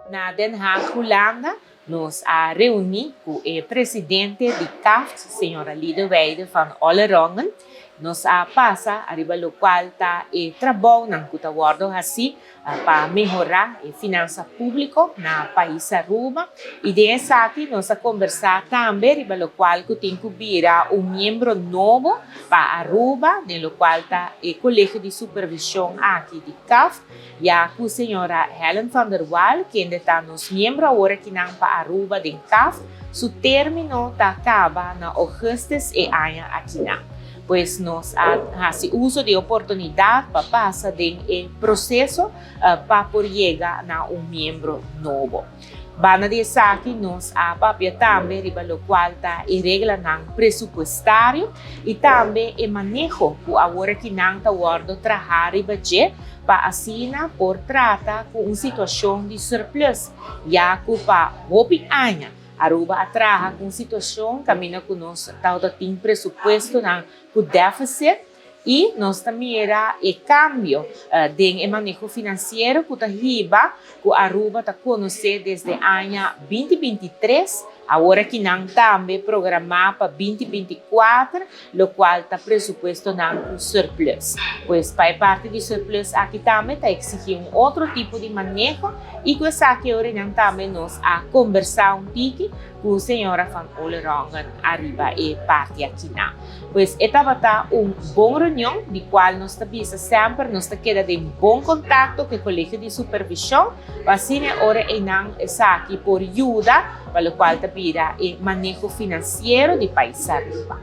Na Den Haag, Hulanda, nos a reuni cu e presidente di CAFT, señora Lidewijde van Ollerongen. Nos a pasa ariba locual ta e trabounan cu ta wordo haci pa mehora e finansa publico na pais Aruba y den esaki nos a conversa tambe riba locual cu tin cu bira un miembro nobo pa Aruba den locual ta e Colegio di Supervision aki di CAFT ya cu señora Helen van der Wal kende ta nos miembro awor akinan pa Aruba den CAFT su termino ta caba na augustus e aña akinan. Pues nos a hasi uso di e oportunidat pa pasa den e proseso pa por yega na un miembro nobo. Banda di esaki nos a papia tambe riba lokual ta e reglanan presupuestario i tambe e maneho ku aworakinan ta wòrdu traha riba dje pa asina por trata ku un situashon di surplus ya ku pa hopi aña Aruba a traha ku un situashon kaminda ku nos tabata tin presupuestonan ku deficit i nos ta mira e kambio den e maneho finansiero ku ta hiba ku Aruba ta konosé desde aña 2023, awor akinan tambe programá pa 2024, lokual ta presupuestonan ku surplus. Pues pa e parti di surplus aki tambe ta eksigí un otro tipo di maneho i ku esaki orinan tambe nos a kombersá un tiki ku señora Van Oleronghen ariba e parti akinan. Pues e tabata un bon reunion di kual nos ta bisa semper nos ta keda den bon kontakto ku e Kolegio di Supervishon pa asina e ora einan esaki por yuda pa lokual ta bira e maneho finansiero di pais Aruba.